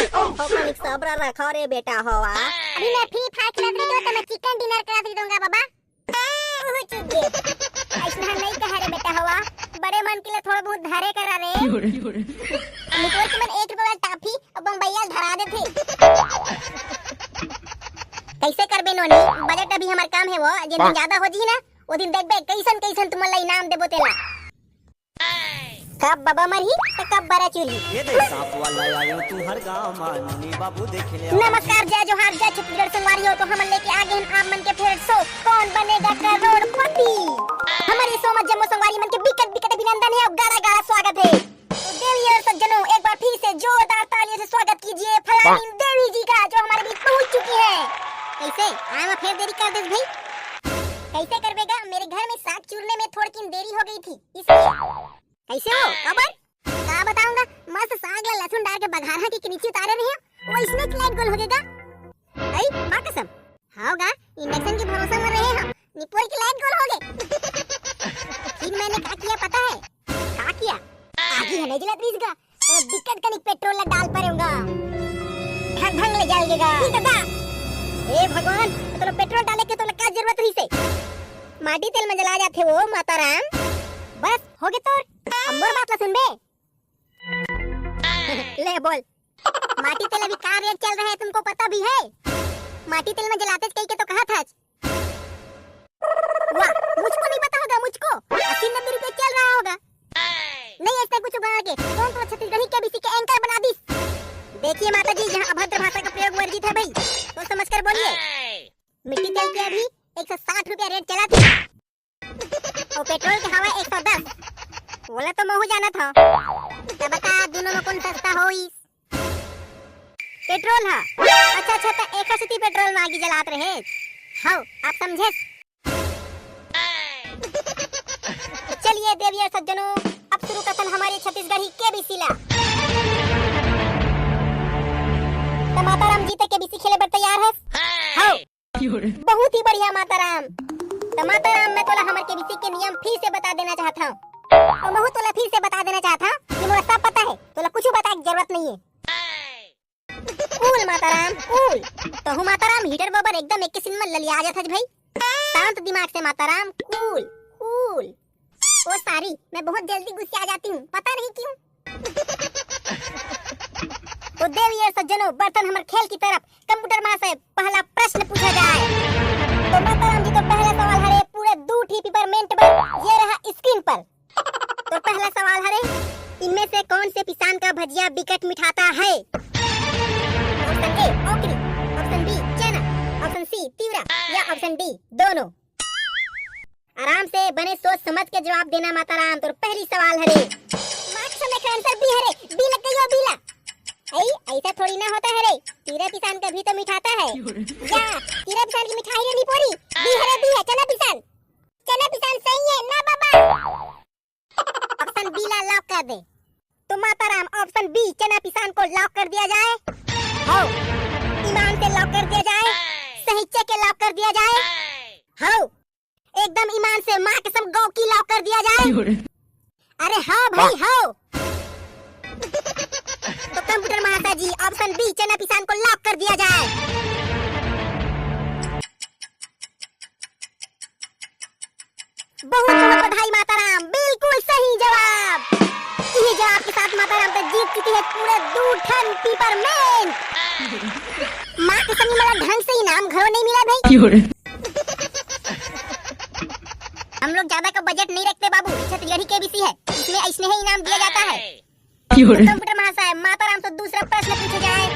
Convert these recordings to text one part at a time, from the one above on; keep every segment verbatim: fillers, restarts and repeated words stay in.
हो, तनिक सब्र रखो रे बेटा होवा। अभी मैं फ्री फायर खेलत रही तो मैं चिकन डिनर करत रही दूंगा बाबा। ओहो चुप गे। ऐसना नहीं कहा रे बेटा होवा, बड़े मन के लिए थोड़ा बहुत धरे करा रे। निपोर के मन एक रुपया वाला टॉफी और बम्बैया धरा देथे। कैसे करबे नोनी, बजट अभी हमार काम है वो, जिन दिन ज्यादा हो जी ना, वो दिन देखबे कैसन कैसन तुमन ला इनाम देबो तेला। कब बबा मरही त कब बरा चुरही। ये देख सांप वाला आयो तू हर गांव मा, नोनी बाबू देख ले। नमस्कार, जय जोहार, जय छत्तीसगढ़ संगवारी हो। तो हमन लेके आ गए हैं आप मन के फेवरेट शो कौन बनेगा करोड़पति। हमारे शो में जम्मो संगवारी मन के बिकट बिकट अभिनंदन है और गाड़ा गाड़ा स्वागत है। तो देवी और सज्जनों, एक बार फिर से जोरदार तालियों से स्वागत कीजिए फलानी देवी जी का, जो हमारे बीच पहुंच चुकी है। कैसे आए में फेर देरी कर देस भाई? कैसे करबेगा, मेरे घर में साग चूरने में थोड़किन देरी हो गई थी, इसलिए। कैसे हो? काबर? का बताऊंगा, मस्त साग ला लहसुन डाल के बघारा के नीचे उतारे रहे, वो इसमें लाइट गोल हो गएगा। आई माँ कसम। हाँ गा, इंडक्शन के भरोसा में रहे हम, निपोर के लाइट गोल हो गए। फिर मैंने क्या किया पता है? का किया? आगी है नहीं जलत रहीस गा, तो दिक्कत कनिक पेट्रोल ला डाल परेऊंगा। ढंग ढंग ले जल गेगा। फिर दादा, हे भगवान, तो पेट्रोल डाले के तो का जरूरत रहीसे? माटी तेल में जला जाथे वो माता राम। बस हो गे तोर, अब मोर बात ला सुनबे। ले बोल, माटी तेल अभी का रेट चल रहा है तुमको पता भी है? माटी तेल में जलाते कही के तो कहा था। वाह, मुझको नहीं पता होगा, मुझको अस्सी नब्बे रुपए चल रहा होगा। नहीं ऐसा कुछ उगाड़ के कौन तो छत्तीसगढ़ी केबीसी के एंकर बना दिस। देखिए माता जी, यहाँ अभद्र भाषा का प्रयोग वर्जित है भाई, तो समझ कर बोलिए। मिट्टी तेल के अभी एक सौ साठ रुपया रेट चला था और पेट्रोल के हवा एक सौ दस। बोला तो महू जाना था, तब बता दोनों में कौन सस्ता होइस? पेट्रोल हा। अच्छा अच्छा, त एकर सेती पेट्रोल में आगी जलात रहे। हव, आप समझे। चलिए देवी और सज्जनों, अब शुरू करथन हमारे छत्तीसगढ़ी केबीसी ला। त माता राम जी त केबीसी खेले बर तैयार हस? हव। बहुत ही बढ़िया माता राम। त माता राम, मैं तोला हमर केबीसी के नियम फिर से बता देना चाहत हूँ। और महू तोला फिर से बता देना चाहत हूँ कि मोला सब पता है, तोला कुछ बताए की जरूरत नहीं है। कूल माता राम, कूल। तहू माता राम हीटर बबर एकदम एक किसिम में ललिया जात हस भाई। शांत दिमाग से माता राम, कूल, कूल। ओ सारी, मैं बहुत जल्दी गुस्सा जाती हूँ, पता नहीं क्यों। तो देवी और सज्जनों, बढ़थन हमर खेल की तरफ। कंप्यूटर महाशय, पहला प्रश्न पूछा जाए। तो माता राम जी, तो पहला सवाल हरे पूरे दू ठी पिपरमेंट पर, ये रहा स्क्रीन पर। तो पहला सवाल हरे, इनमें से कौन से पिसान का भजिया बिकट मिठाता है? ऑप्शन ए, ओकरी, ऑप्शन बी, चना, ऑप्शन सी, तिवरा, या ऑप्शन डी, दोनों। आराम से बने सोच समझ के जवाब देना माता राम, तोर पहली सवाल हरे। माँ कसम, एकर आंसर बी हरे, बी लग गई हो, बी ला। आई, ऐसा थोड़ी ना होता है रे, तिवरा पिसान का भी तो मिठाता है। या, तिवरा पिसान की मिठाई रे निपोरी, बी हरे, बी है, चना पिसान। चना पिसान सही है ना बाबा? ऑप्शन बी ला लॉक कर दे। तो माता राम, ऑप्शन बी चना पिसान को लॉक कर दिया जाए। हो, ईमान से लॉक कर दिया जाए। सही चेक के लॉक कर दिया जाए। हो, एकदम ईमान से माँ कसम गौ की लॉक कर दिया जाए। अरे हो भाई हो। तो कंप्यूटर महाशय जी, ऑप्शन बी चना पिसान को लॉक कर दिया जाए। बहुत बहुत बधाई माता राम, बिल्कुल सही जवाब। इही जवाब के साथ माता राम तो जीत चुकी है पूरे दू ठन पिपरमेंट। माँ कसम, मोला ढंग से इनाम घलो नहीं मिला भाई। हम लोग ज्यादा का बजट नहीं रखते बाबू, छत्तीसगढ़ी केबीसी है, इसमें ऐसने ही इनाम दिया जाता है। तो कंप्यूटर महाशय, माता राम से दूसरा प्रश्न पूछे जाए।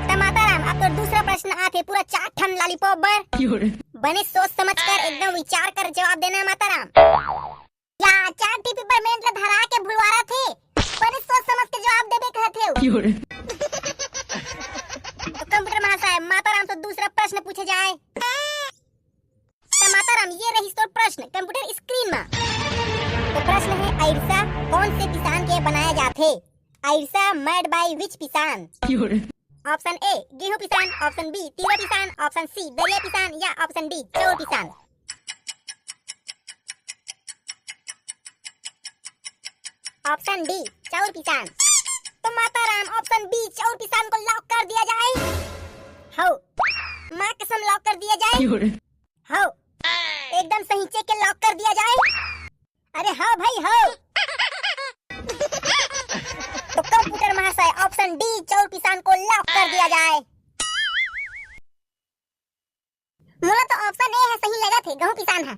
तो माता राम, अब तो दूसरा प्रश्न आथे पूरा चार ठन लॉलीपॉप बर। बने सोच समझ कर एकदम विचार कर जवाब देना है माता राम। या चार ठी पिपरमेंट ला धरा के भुलवारा थे, बने सोच समझ के जवाब देबे कहत हेव। तो कंप्यूटर महाशय, माता राम से दूसरा प्रश्न पूछे जाए। त माता राम, ये रहिस तोर प्रश्न कंप्यूटर स्क्रीन मा। तो प्रश्न है, अइरसा कौन से पिसान के बनाया जाथे? अइरसा made by which पिसान? ऑप्शन ए गेहूं पिसान, ऑप्शन बी तिवरा पिसान, ऑप्शन सी दरिया पिसान या ऑप्शन डी चाउर पिसान। ऑप्शन डी चाउर पिसान। तो माता राम, ऑप्शन बी, चाउर पिसान को लॉक कर दिया जाए। हौ, माँ कसम, लॉक कर दिया जाए। हौ, एकदम सही, चेक के लॉक कर दिया जाए। अरे हौ भाई, हौ। तो कंप्यूटर महाशय, ऑप्शन डी, चाउर पिसान को लॉक कर दिया जाए। मोला तो ऑप्शन ए ह सही लगत हे, गहूं पिसान ह।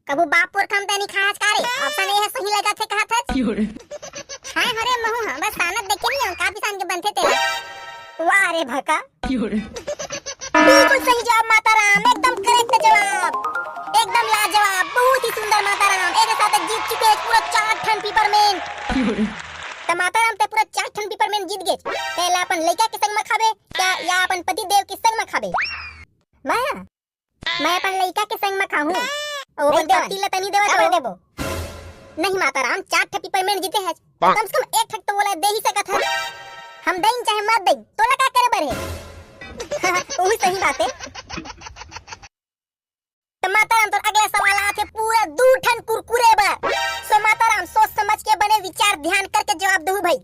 कभू बाप पुरखा म तैं नइ खाय हस का रे? ऑप्शन ए ह सही लगत हे कहत हस। हाय हरे महू ह, बस सानत देखे नइ हंव, का पिसान के बनथे तेला। वाह रे भका। बिल्कुल सही जवाब माता राम, एकदम करेक्ट जवाब, एकदम लाजवाब, बहुत ही सुंदर माता राम। एक साथ जीत चुके हे पूरा चार ठन पिपरमेंट। त माता राम, तैं पूरा चार ठन पिपरमेंट जीत गेस। तैं एला अपन लइका के संग म खाबे क्या, या अपन पति देव के संग म खाबे? मैं, मैं अपन लइका के संग म खाहूं। ओ अपन पति ला तनी देवत हो। देबो। नहीं माता राम, चार ठक पिपरमेंट जीते हस, कम से कम एक ठक तो ओला दे ही सकत हस। हम दइन चाहे मत दइन, तोला का करे बर हे? ओही सही बात हे। तो माता राम, तोर अगला सवाल आथे पूरा दू ठन कुरकुरे बर। So माता राम, सोच समझ के बने विचार ध्यान करके जवाब दहू भाई।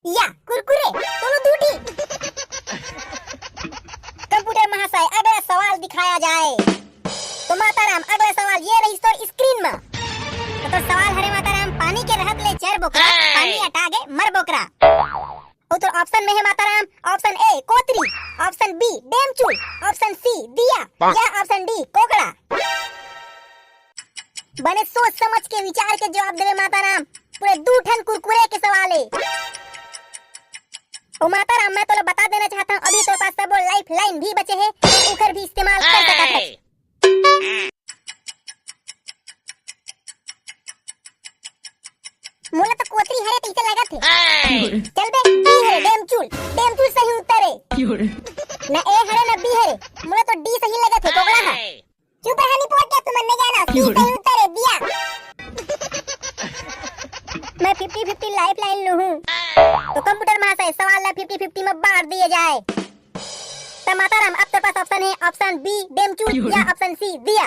या कुरकुरे, दोनों दू ठी। कंप्यूटर महाशय, अगला सवाल दिखाया जाए। तो माता राम, अगला सवाल ये रहिस तोर स्क्रीन म। तो तोर सवाल हरे माता राम, पानी के रहत ले चर बोकरा, पानी अटागे मर बोकरा। अउ तोर ऑप्शन में हे माता राम, ऑप्शन ए कोतरी, ऑप्शन बी डेमचूल, ऑप्शन सी दिया, या ऑप्शन डी कोकड़ा। बने सोच समझ के विचार के जवाब देवे माता राम, पूरे दू ठन कुरकुरे के सवाल हे। ओ माता राम, मैं तोला बता देना चाहत हंव, अभी तोर पास सबो लाइफ लाइन भी बचे हे, उखर भी इस्तेमाल कर सकत हस। मोला तो कोतरी हरे तइसे लगत हे। चल बे, बी हरे, डेमचूल। डेमचूल सही उत्तर हे। ना ए हरे, ना बी हरे। मोला तो डी सही लगत हे, कोकड़ा ह। चुप रहा, निपोट के तुमन ने जाना, सी सही उत्तर हे, दिया। मैं फिफ्टी फिफ्टी लाइफ लाइन लूं हूं। तो कंप्यूटर महाशय, सवाल ला फिफ्टी फिफ्टी में बांट दिए जाए। त माता राम, अब तोर पास ऑप्शन हे, ऑप्शन बी डेमचूल या ऑप्शन सी दिया।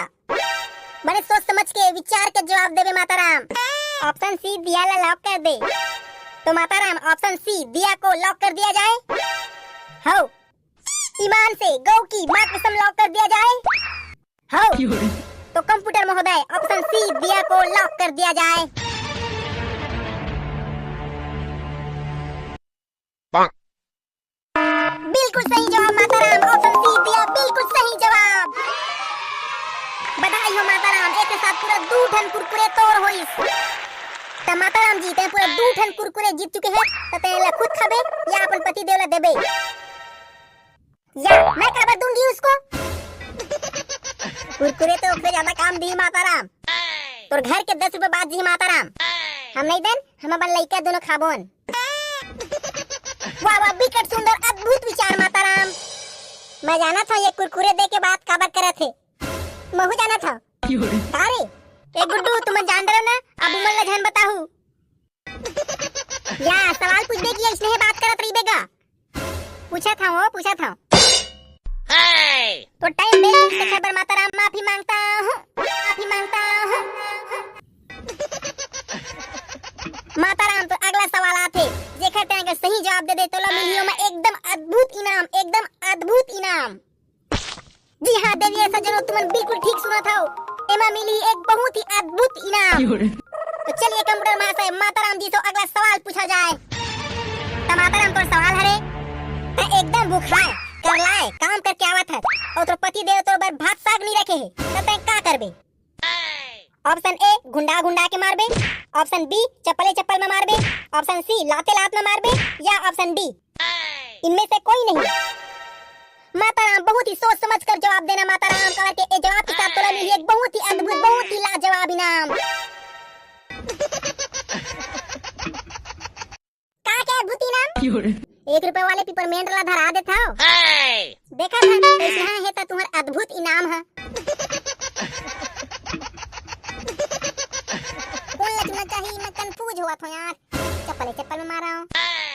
बने सोच समझ के, विचार के जवाब देबे माता राम। ऑप्शन सी दिया ला लॉक कर दे। तो माता राम, ऑप्शन सी दिया को लॉक कर दिया जाए। हौ, ईमान से गौ की माँ कसम लॉक कर दिया जाए। हौ, तो कंप्यूटर महोदय, ऑप्शन सी दिया को लॉक कर दिया जाए। बिल्कुल सही जवाब माता राम, ऑप्शन सी दिया, बिल्कुल सही जवाब। बधाई हो माता राम, एक साथ पूरा दू ठन कुरकुरे तोर होइस। त माता राम जी, तैं पूरा दू ठन कुरकुरे जीत चुके हे, त तैं एला खुद खाबे या अपन पति देव ला देबे? या मैं काबर दूंगी उसको? कुरकुरे तो ओकरे ज्यादा काम दी माता राम। तोर घर के दस रुपए बांच जी माता राम। हम नहीं देन, हम अपन लइका दोनों खाबोन। वाह वाह, बिकट सुंदर, अद्भुत विचार माता राम। मैं जानत हंव ये कुरकुरे दे के बात काबर करत हे। महू जानत हंव। का रे? ए गुड्डू, तुमन जान डरो ना, अब उमन ला झन बताहू। या सवाल पूछबे कि अइसने बात करत रहिबे गा? पूछत हंव, पूछत हंव। तो टाइम वेस्ट देखे बर माता राम माफी मांगता हूँ, माफी मांगता हूँ। माता राम, तो अगला सवाल आथे, जेकर तैं अगर सही जवाब दे दे, तोला मिलही ओमा एकदम अद्भुत इनाम, एकदम अद्भुत इनाम। जी हाँ देवी सज्जनों, तुमन बिल्कुल ठीक सुनत हव, एमा मिलही एक बहुत ही अद्भुत इनाम। तो चलिए कंप्यूटर महाशय, माता राम जी से अगला सवाल पूछा जाए। त माता राम, तोर सवाल हरे, तैं एकदम भुखाए, करलाए काम करके आवत हस, अउ तोर पति देव तोर बर भात साग नहीं रखे हे, त तैं का करबे? ऑप्शन ए, घुंडा घुंडा के मारबे। ऑप्शन बी, चप्पले चप्पल में मारबे। ऑप्शन सी, लाते लात में मारबे। या ऑप्शन डी, इनमें से कोई नहीं। माता राम, बहुत ही सोच समझ कर जवाब देना माता राम, काबर के ए जवाब के साथ तोला मिली एक बहुत ही अद्भुत, बहुत ही लाजवाब इनाम। का के अद्भुत इनाम? एक रुपए वाले पिपरमेंट ला धरा देत हव। देखा था, कैसे हे त तुम्हार अद्भुत इनाम है। कौन ला चुनना चाहिए, मैं कंफ्यूज हुआ था यार। चप्पल चप्पल में मारा हूँ।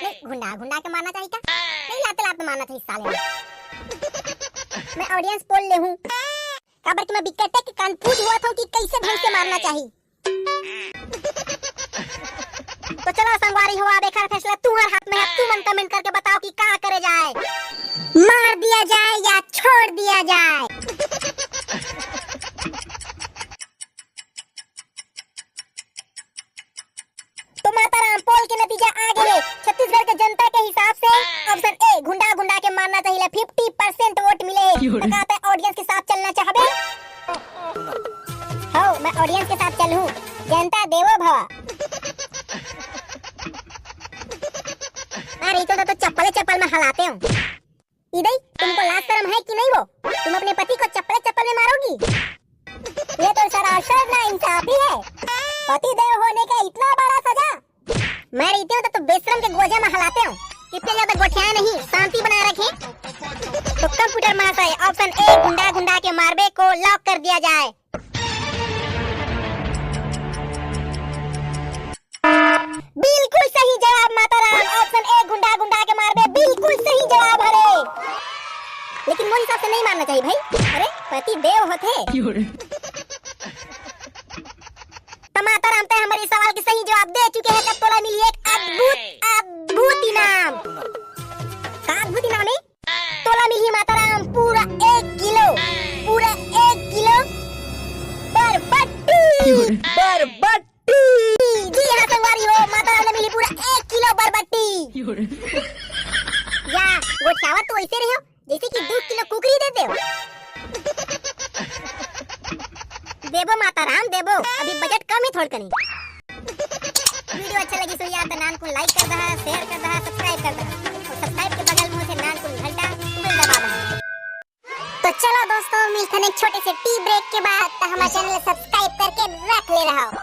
नहीं, घुंडा घुंडा के मारना चाहिए क्या? नहीं, लाते लाते मारना चाहिए साले में। मैं ऑडियंस पोल ले हूँ। काबर कि मैं बिकट के कंफ्यूज हुआ था कि कैसे ढंग से मारना चाहिए। तो चलो संगवारी हो, अब एकर फैसला तुम्हर हाथ में है। तुमन comment करके बताओ कि का करे जाए, मार दिया जाए या छोड़ दिया जाए। तो माता राम, पोल के नतीजा आ गए हैं। छत्तीसगढ़ के जनता के हिसाब से option A, गुंडा गुंडा के मारना चाहिए, fifty percent vote मिले हैं। तो का तैं audience के साथ चलना चाहबे? हो, मैं audience के साथ चलहूँ। जनता देवो भवा। अरे, तो, तो चप्पले चप्पल में हलाते हो। इदई, तुमको लाज शर्म है कि नहीं वो? तुम अपने पति को चप्पले चप्पल में मारोगी? ये तो सरासर नाइंसाफी है। पति देव होने का इतना बड़ा सजा। मैं रहती हूँ तो, तो बेशरम के गोजा में हलाते हो। इतने ज्यादा गोठियाए नहीं, शांति बनाए रखें। तो computer महाशय, option A, गुंडा गुंडा के मारबे को lock कर दिया जाए। बिल्कुल सही जवाब माता राम, option A, गुंडा गुंडा के मारबे, बिल्कुल सही जवाब हरे। लेकिन मोर हिसाब से नहीं मारना चाहिए भाई। अरे, पति देव होथे। तो माता राम, तैं हमर इस सवाल के सही जवाब दे चुके हैं, तब तोला मिली एक अद्भुत, अद्भुत इनाम। का अद्भुत इनाम है? तोला मिलही माता राम पूरा एक किलो, पूरा एक किलो बरबट्टी। बरबट्टी। जी हाँ संगवारी हो, माता राम ने मिली पूरा एक किलो बरबट्टी। या गोठियावत तो वैसे रहे हो जैसे कि दो किलो कुकरी दे दे। देबो माता राम देबो, अभी budget कम है थोड़ कनी। Video अच्छा लगी सुन यार, तो नानकुन like कर दहा, share कर दहा, subscribe कर दहा। और subscribe के बगल में होथे नानकुन घंटा, उबल दबा दहा। तो चलो दोस्तों, मिलथन एक छोटे से tea break के बाद। तो हमारे channel subscribe करके रख ले रहा हो।